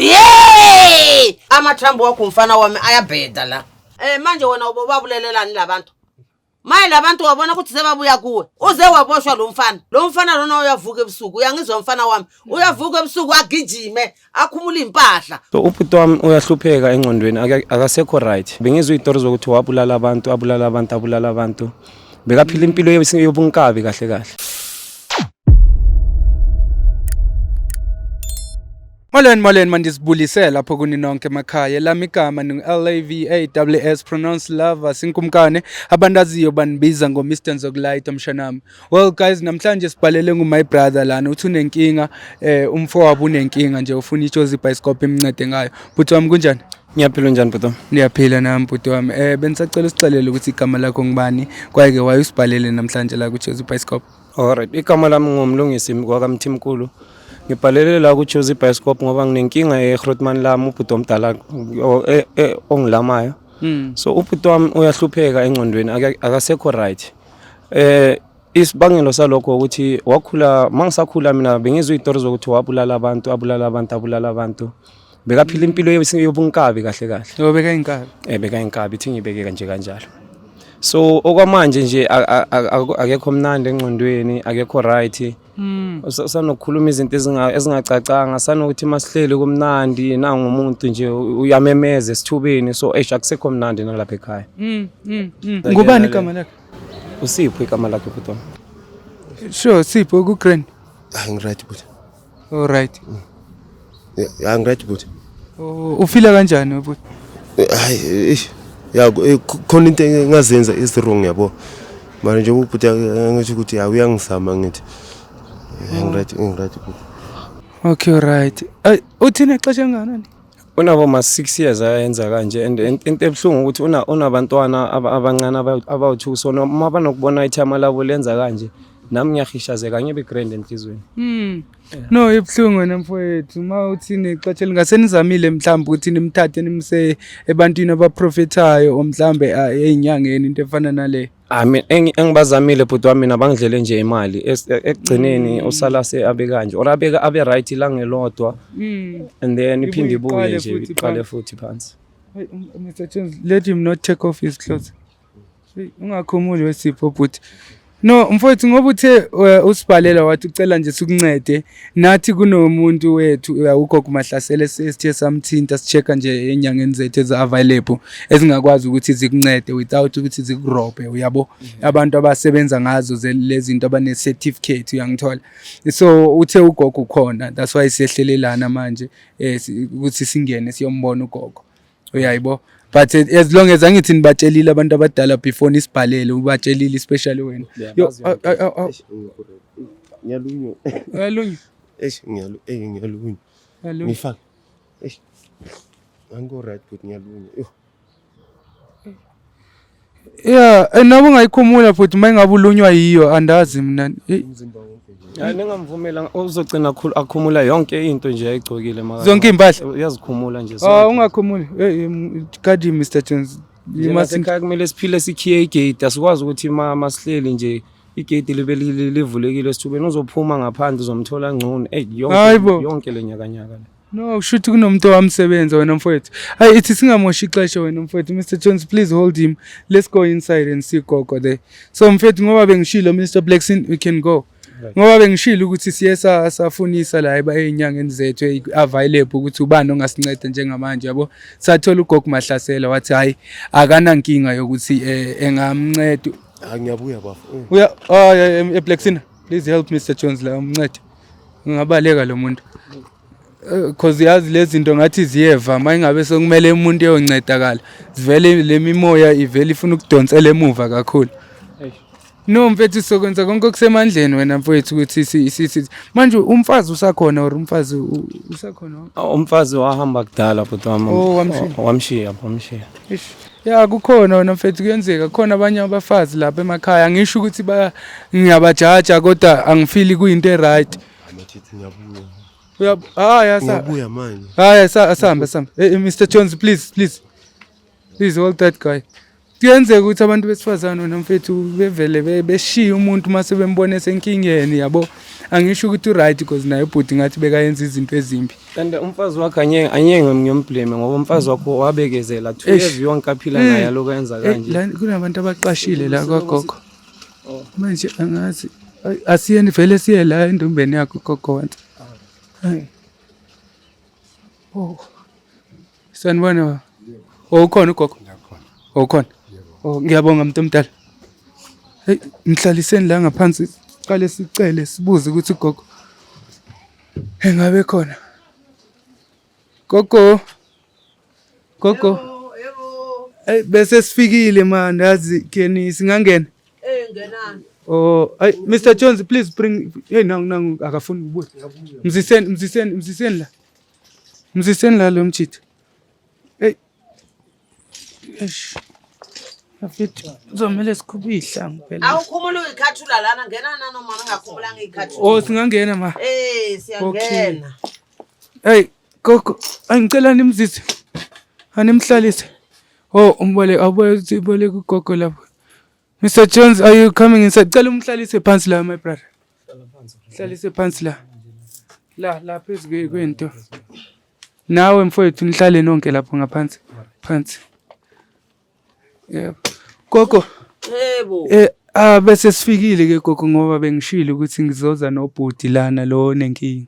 Yey! Amathambo wakho mfana wami ayabheda la. Eh manje wena ubobabulelelani labantu? Maye labantu wabona ukuthi sebabuya kuwe. Uze waboshwa lo mfana. Lo mfana lona uyavuka ebusuku. Uyangizwa mfana wami. Uyavuka ebusuku agijime, akhumule impahla. So ubhuti wami uyahlupheka engqondweni akasekho right. Bengizwa izitori zokuthi wabulala abantu, abulala abantu, abulala abantu. Bekaphila impilo yobunkabi kahle kahle. Molweni molweni mandizibulise lapho kuni nonke emakhaya elami igama ngu-L-A-V-A-W-S pronounce love sinkumkane abantu aziyo banibiza ngo-Mr Nzokulayita mshanami. Well guys namhlanje sibhalele ngu-my brother lana uthi unenkinga umfowabo unenkinga nje ufuna iJozi Bioscope imncede ngayo. Bhuti wami kunjani? Ngiyaphila unjani bhuti wami? Ngiyaphila nami bhuti wami. Bengisacela usixelele ukuthi igama lakho ngubani kwaye ke waye usibhalele namhlanje la kuJozi Bioscope. Alright, igama lami nguMlungisi wakaMthimkhulu. Ngibhalele la kuJozi Bioscope ngoba nginenkinga eGrootman lami ubhuti omdala ongilamayo. So ubhuti wami uyahlupheka engqondweni akasekho right. Isibangelo salokho ukuthi wakhula mangisakhula mina bengizwa izitori zokuthi wabulala abantu, abulala abantu, abulala abantu. Bekaphila impilo yobunkabi kahle kahle. Oh bekayinkabi. Bekayinkabi ithi ngibeke nje kanjalo. So okwamanje nje akekho mnandi engqondweni, akekho right. Usanokukhuluma izinto ezingacacanga, sanokuthi masihleli kumnandi nangumuntu nje uyamemeza esithubeni, so eish akusekho mnandi nalapha ekhaya. Ngubani igama lakhe? Usipho igama lakhe bhuti wami. Sure, Sipho ku grand. Hayi ngiright bhuti. All right. Ya ngiright bhuti. Oh, ufila kanjani bhuti? Hayi eish ya khona into engazenza is wrong yabo. Manje nje ubhuti ngisho ukuthi ya uyangizama ngithi. Ngiright ngiright bhuti. Okay right. Ay uthini ixesha engakanani? Unabo ma 6 years ayenza kanje and into ebuhlungu ukuthi unabantwana abancane abawu2 so noma banokubona ithama labo lenza kanje nami ngiyahishazeka ngibe grand enhlizweni. No ibuhlungu wena mfowethu uma uthi nixesha lingasenizamile mhlawumbe ukuthi nimthathe nimse ebantwini abaprofethayo or mhlawumbe ey'nyangeni into efana nale. I mean engibazamile bhuti wami mina bangidlele nje imali ekugcineni usala se abe kanje or abe abe right la ngelodwa and then iphinde ibuye nje iqale futhi phansi. Hey, Mr Jones, let him not take off his clothes. Hey, ungakhumuli wesipho bhuti. No mfowethu ngoba uthe usibhalela wathi ucela nje sikuncede nathi kunomuntu wethu ugogo Mahlasela esithe samthinta si-check-a nje enyangeni zethu ezi-available ezingakwazi ukuthi zikuncede without ukuthi zikurobhe uyabo abantu abasebenza ngazo lezi zinto abane-certificate uyangithola. So uthe ugogo ukhona that's why siyehlelelana manje ukuthi singene siyombona ugogo. Uyayibo but as long as angithi nibatshelile abantu abadala before nisibhalele ubatshelile especially wena. Yo ngiyalunywa. Uyalunywa? Eish ngiyalu ngiyalunywa. Ngifaka. Eish. Angikho right but ngiyalunywa. Yo. Yeah, nawe ungayikhumula futhi uma ingabe ulunywa yiyo andazi mina. Umzimba wonke nje. Hayi ningamvumela uzogcina akhumula yonke into nje ayigcokile maka. Zonke impahla uyazikhumula nje. Ah ungakhumuli. Hey guard him Mr Jones. You must ekhaya kumele siphile sikhiye igate asikwazi ukuthi masihleli nje igate libe livulekile esithubeni uzophuma ngaphandle uzomthola ngcono. Hey yonke yonke lenyaka nyaka. No kushuthi kunomuntu owamsebenza wena mfowethu. Hayi ithi singamoshi ixesha wena mfowethu. Mr Jones please hold him. Let's go inside and see gogo there. So mfowethu ngoba bengishilo Mr Blackson we can go. Ngoba bengishilo ukuthi siye safunisa la ey'nyangeni zethu available ukuthi ubani ongasinceda njengamanje yabo. Sathola ugogo Mahlasela wathi hayi akanankinga yokuthi engamnceda. Hayi ngiyabuya bafo. Uya Blackson please help Mr Jones la umncede. Ngingabaleka lo muntu. Cause yazi lezi zinto ngathi ziyeva uma ingabe sekumele umuntu eyoncedakala zivele le mimoya ivele ifuna ukudonsela emuva kakhulu. No mfethu sokwenza konke okusemandleni wena mfowethu ukuthi manje umfazi usakhona or umfazi usakhona? Umfazi wahamba kudala bhuti wami. Oh wamshiya. Wamshiya, wamshiya. Eish. Ya kukhona wena mfethu kuyenzeka khona abanye abafazi lapha emakhaya ngisho ukuthi ngiyabajaja kodwa angifili kuyinto e-right. Amathithi ngiyabuya. Hayi asa. Ngiyabuya manje. Hayi asambe asambe. Hey Mr Jones please please. Please hold that guy. Kuyenzeka ukuthi abantu besifazane wena mfethu bevele beshiye umuntu mase bembona esenkingeni yabo. Angisho ukuthi uright because naye ubhuti ngathi bekayenza izinto ezimbi. Kanti umfazi wakhe anyenge ngiyomblame ngoba umfazi wakho wabekezela 2 Eish. years yonke aphila naye aloku enza kanje. La kunabantu abaqashile la kwagogo. Manje angazi asiyeni vele siye la endumbeni yakho gogo once. Hayi. Oh. Sanibona baba. Oh ukhona ugogo? Oh ukhona. Oh ngiyabonga mntu omdala. Hey mhlaliseni la ngaphansi siqale sicele sibuze ukuthi ugogo engabe khona. Gogo. Gogo. Yebo. Hey bese sifikile man yazi keni singangena. Eh ngenani. Oh, ay Mr Jones please bring hey nangu nangu akafuni ukubuya. Mziseni mziseni mziseni la. Mziseni la lo mchitho. Hey. Eish. Afethu uzomele sikhuphe ihlangu phela. Awukhumula uyikhathula lana ngena nano mama ungakhumulanga ikhathula. Oh singangena ma. Eh siyangena. Hey gogo, angicela nimzise. Animhlalise. Oh umbole awuboleke uboleke ugogo lapho. Mr Jones are you coming inside? Cela umhlalise phansi la my brother. Hlalise phansi la. La la phezu kwento. Nawe mfowethu nihlale nonke lapho ngaphansi. Phansi. Yebo. Gogo, Yebo. Bese sifikile ke gogo ngoba bengishilo ukuthi ngizoza nobhuti lana lo nenkinga.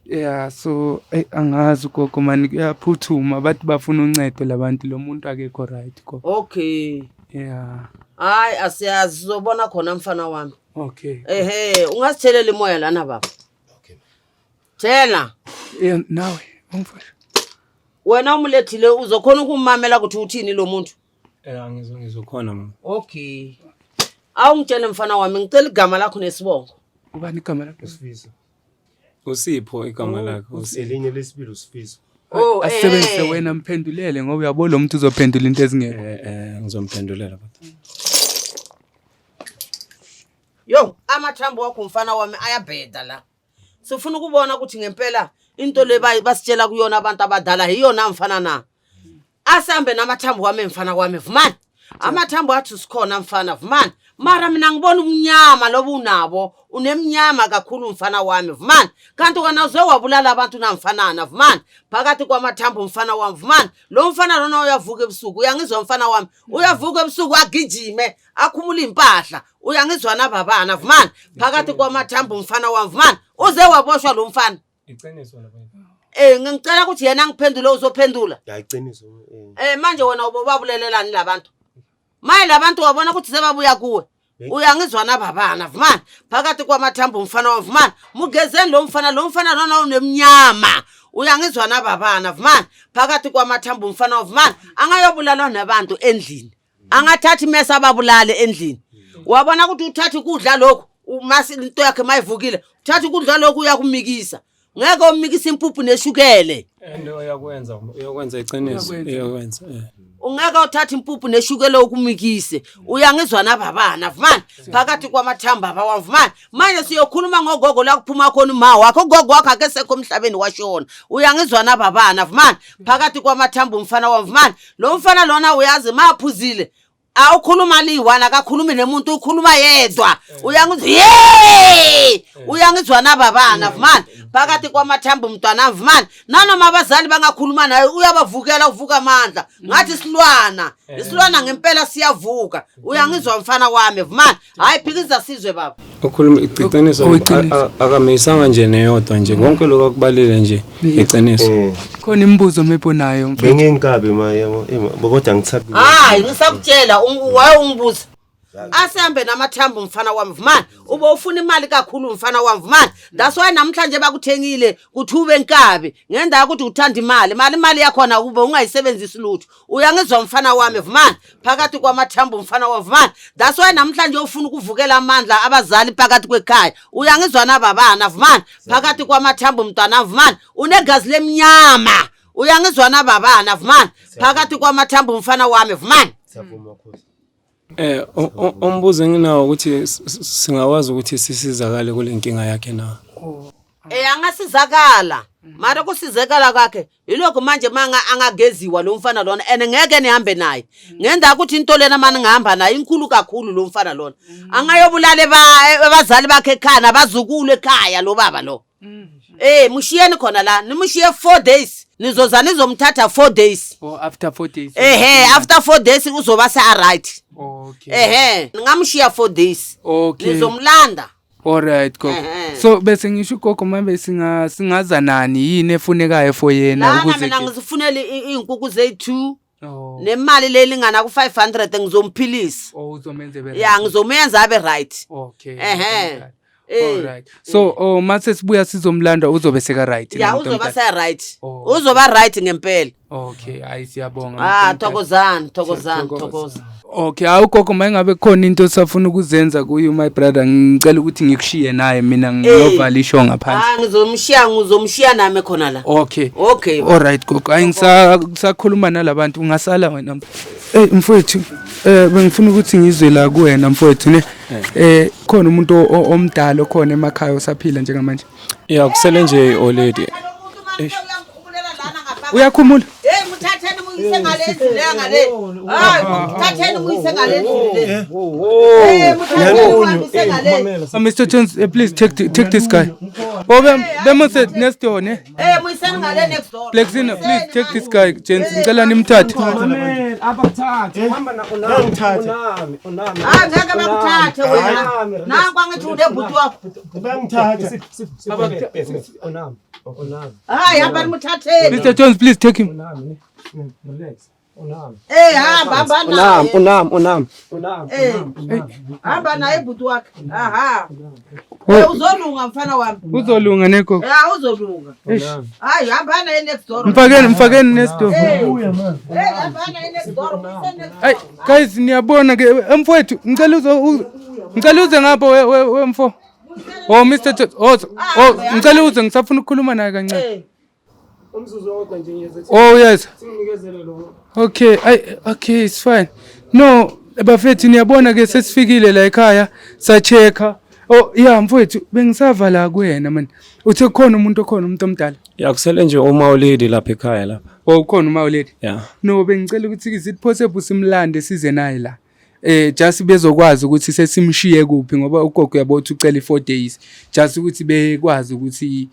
Yeah, so angazi gogo mani kuyaphuthuma bathi bafuna uncedo labantu lo muntu akekho right gogo. Okay. Yeah. Hayi asiyazi sizobona khona mfana wami. Okay. Ehe, ungasitheleli imoya lana baba. Okay. Thela. Yeah, nawe umfana. Wena umlethile uzokhona ukumamela ukuthi uthini lo muntu. Ngizokhona mama. Okay. Awungitshele mfana wami ngicela igama lakho nesibongo. Ubani igama lakho? Usifiso. Usipho igama lakhe. Usipho. Elinye lesibili usifiso. Oh, Asebenzise wena mphendulele ngoba uyabo lo muntu uzophendula into ezingekho. Ngizomphendulela baba. Yo, amathambo wakho mfana wami ayabheda la. Sifuna ukubona ukuthi ngempela into le basitshela kuyona abantu abadala iyona mfana na. Asambe namathambo wami mfana wami vumani. Amathambo athi sikhona mfana vumani. Mara mina ngibona umnyama lobu unabo, unemnyama kakhulu mfana wami vumani. Kanti wena uze wabulala abantu na mfanana vumani. Phakathi kwamathambo mfana wami vumani. Lo mfana lona uyavuka ebusuku, uyangizwa mfana wami. Uyavuka ebusuku agijime, akhumule impahla. Uyangizwa na babana vumani. Phakathi kwamathambo mfana wami vumani. Uze waboshwa lo mfana. Iqiniso lapha. Ngicela ukuthi yena angiphendule uzophendula. Ya iqiniso. Manje wena ubabulelelani labantu? Maye labantu wabona ukuthi sebabuya kuwe. Uyangizwa na babana vumani. Phakathi kwamathambo mfana wami vumani. Mugezeni lo mfana, lo mfana lona unemnyama. Uyangizwa na babana vumani. Phakathi kwamathambo mfana wami vumani. Angayobulalwa nabantu endlini. Angathatha imesa ababulale endlini. Wabona ukuthi uthatha ukudla lokhu, masi into yakhe mayivukile. Uthatha ukudla lokhu uyakumikisa. Ngeke umikise impuphu neshukele. And uyakwenza iqiniso, uyakwenza. Ungeke uthathe impuphu neshukele ukumikise. Uyangizwa na babana vumani. Phakathi kwamathambo baba vumani. Manje siyokhuluma ngogogo la kuphuma khona uma wakho. Ugogo wakho akesekho emhlabeni washona. Uyangizwa na babana vumani. Phakathi kwamathambo mfana wami vumani. Lo mfana lona uyazi maphuzile. Awukhuluma liwana akakhulumi nemuntu ukhuluma yedwa. Uyangizwa yey! Uyangizwa na babana vumani. Phakathi kwamathambo mntwana vumani. Nanoma abazali bangakhuluma naye uyabavukela uvuka amandla. Ngathi isilwana, isilwana ngempela siyavuka. Uyangizwa mfana wami vumani. Hayi phikisa sizwe baba. Ukhuluma iqiniso akamisanga nje neyodwa nje konke lokho akubalile nje iqiniso. Khona imibuzo maybe onayo mfethu. Bengenkabi ma yabo kodwa ngithabi. Hayi ngisakutshela waye ungibuza. Asambe namathambo mfana wami vumani. Ube ufuna imali kakhulu mfana wami vumani. That's why namhlanje bakuthengile kuthi ube nkabi ngendawo ukuthi uthanda imali. Imali yakhona ube ungayisebenzisi lutho. Uyangizwa mfana wami vumani. Phakathi kwamathambo mfana wami vumani. That's why namhlanje ufuna ukuvukela amandla abazali phakathi kwekhaya. Uyangizwa na babana vumani. Phakathi kwamathambo mntwana vumani. Unegazi lemnyama. Uyangizwa na babana vumani. Phakathi kwamathambo mfana wami vumani. Siyavuma khosi. Umbuzo enginawo ukuthi singakwazi ukuthi sisizakale kule nkinga yakhe na? Angasizakala. Mara kusizekala kwakhe yilokhu manje manga angageziwa lo mfana lona and ngeke nihambe naye. Ngenza ukuthi into lena mani ngihamba naye inkulu kakhulu lo mfana lona. Angayobulala abazali bakhe ekhaya nabazukulu ekhaya lo baba lo. Mushiyeni khona la, nimushiye 4 days. Nizoza nizomthatha 4 days. Oh, after 4 days. Ehe, after 4 days uzoba se right. Okay. Ehe, ningamshiya 4 days. Okay. Nizomlanda. Alright gogo. Ehhe. So bese ngisho ugogo manje singaza nani yini efunekayo for yena Lana ukuze mina ke- ngizifunela iy'nkukhu zeyi-2 Oh. nemali le elingana ku-500 ngizomphilisa. Oh, uzomenza ebe Ya right. ngizomenza abe right. Okay. Ehhe. Alright. So oh mase sibuya sizomlanda uzobe seka right. Ya lo muntu uzoba omdala. se right. Oh. Uzoba right ngempela. Okay, hayi siyabonga. Ah muntu omdala. thokozani thokozani Siyathokoza. thokoza. Okay, hawu gogo mayengabe khona into osafuna ukuzenza kuyo my brother, ngicela ukuthi ngikushiye naye mina ngiyovala ishow ngaphandle. Ah ngizomshiya nami khona la. Okay. Okay. Alright gogo, hayi ngisakhuluma nalabantu ungasala wena. Hey mfowethu, bengifuna ukuthi ngizwe la kuwena mfowethu ne. Khona umuntu omdala okhona emakhaya osaphila njengamanje. Ya kusele nje already. Uyakhumula? Hey muthatheni muyise ngale ndlu le ngale. Hayi muthatheni muyise ngale ndlu le. Hey muthatheni muyise ngale. Mr Jones, please take this guy. Oh, bemuse next door ne. Hey muyiseni ngale next door. Blexina, please take this guy, gents. Ngicela nimthathe. Abakuthathe, hamba na unami, unami. Hayi ngeke bakuthathe wena. Nangu angithi unebhuti wakho. Bangithatha. Unami, unami, Hayi hamba nimuthatheni. Mr Jones, please take him. unami. Relax. Unami. Eh hamba hamba Unami, naye. unami, unami. Unami. Eh hamba naye bhuti wakhe. Aha. Eh uzolunga mfana wami. Uzolunga ne gogo. Ya uzolunga. Hayi hamba naye next door. Mfakeni next door. Eh hamba naye next door. Muyise next Ay, guys niyabona ke mfowethu, ngicela uze ngapha we mfo. Oh Mr Jones, oh ngicela uze ngisafuna ukukhuluma naye kancane. Eh. Umzuzu owodwa nje ngiyeza. Oh yes. Singinikezele lo. Okay, ay okay, it's fine. No, bafethu niyabona ke sesifikile la ekhaya, sa-check-a. Oh yeah mfowethu, bengisava la kuwena man. Uthe khona umuntu okhona umuntu omdala. Ya kusele nje uma ulady lapha ekhaya lapha. Oh ukhona uma ulady. Ya. No, bengicela ukuthi is it possible simlande size naye la. Just bezokwazi ukuthi sesimshiye kuphi ngoba ugogo uyabo uthi ucela i4 days just ukuthi bekwazi ukuthi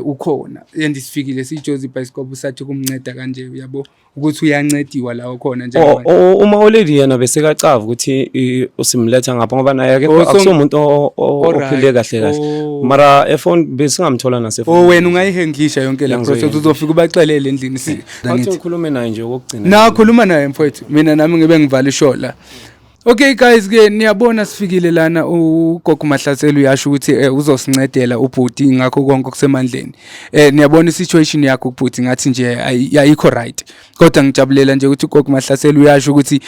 ukhona and sifikile sijozi bioscope sathi kumnceda kanje uyabo ukuthi uyancediwa la ukhona njengamanje. Uma ulady yena besekacava ukuthi usimletha ngapha ngoba naye akekho akusumuntu ophile kahle kahle. Mara efone besingamthola nasefone. Oh wena ungayihengisha yonke la process uzofika ubaxelele endlini si. Athi ngikhulume naye nje okugcina. Na khuluma naye mfowethu mina nami ngibe ngivala ishow la. Okay guys ke niyabona sifikile lana ugogo Mahlasela uyasho ukuthi uzosincedela ubhuti ngakho konke okusemandleni. Niyabona isituation yakho ubhuti ngathi nje ayikho right. Kodwa ngijabulela nje ukuthi ugogo Mahlasela uyasho ukuthi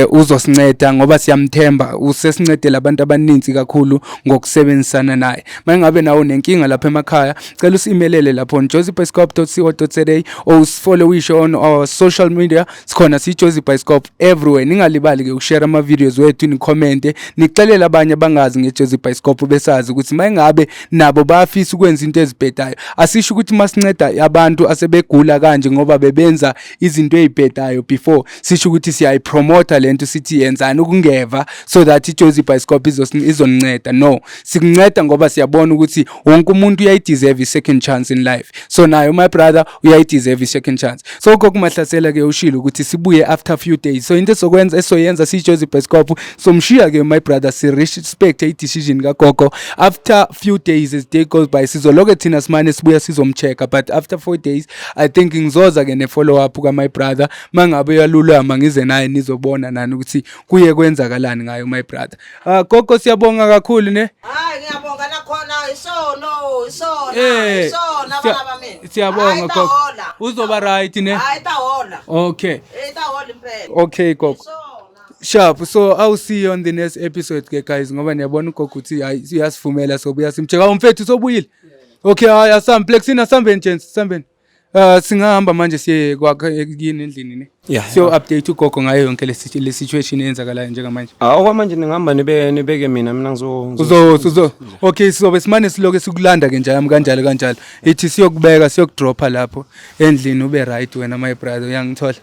uzosinceda ngoba siyamthemba usesincedela abantu abaninzi kakhulu ngokusebenzisana naye. Mangabe nawe unenkinga lapha emakhaya cela usimelele lapho on jozibioscope.co.za or usifollow on our social media sikhona sijozi bioscope everywhere. Ningalibali ke ukushare ama videos wethu nicommente nixelele abanye abangazi ngeJozi Bioscope besazi ukuthi mangabe nabo bayafisa ukwenza into ezibhedayo. Asisho ukuthi masinceda abantu asebegula kanje ngoba bebenza izinto ezibhedayo before, sisho ukuthi siyayipromote lento sithi yenzani ukungeva so that iJozi Bioscope izonceda. No, sikunceda ngoba siyabona ukuthi wonke umuntu uyayideserve i-second chance in life. So nayo my brother uyayideserve i-second chance. So gogo Mahlasela ke ushilo ukuthi sibuye after a few days. So into esokwenza esoyenza sijozi Bioscope somshiya ke my brother si respect i decision kagogo. After few days as day goes by sizoloke thina simane sibuya sizomchecka, but after 4 days I think ngizoza ke ne follow up ka my brother. Mangabe uyalulama ngize naye nizobona nani ukuthi kuye kwenzakalani ngayo my brother. Gogo siyabonga kakhulu ne. Hayi ngiyabonga nakhona isono isona isona bana bami. Siyabonga gogo. Uzoba right ne. Hayi tahola. Okay. Tahola impela. Okay gogo. Sharp. So I'll see you on the next episode ke guys ngoba niyabona ugogo uthi hayi uyasivumela sobuya simcheka. Umfethu sobuyile. Okay hayi asamplexina sambeni gents sambeni. Singahamba manje siye kwakhe kini endlini ne? Yeah. Siyo update ugogo ngayo yonke le situation eyenzakalayo njengamanje. Ah, okwamanje ningihamba nibeke mina Uzo uzo okay, sizobe simane siloke sikulanda ke njalo kanjalo kanjalo. Ithi siyokubeka, siyokudropa lapho endlini, ube right wena, my brother, uyangithola.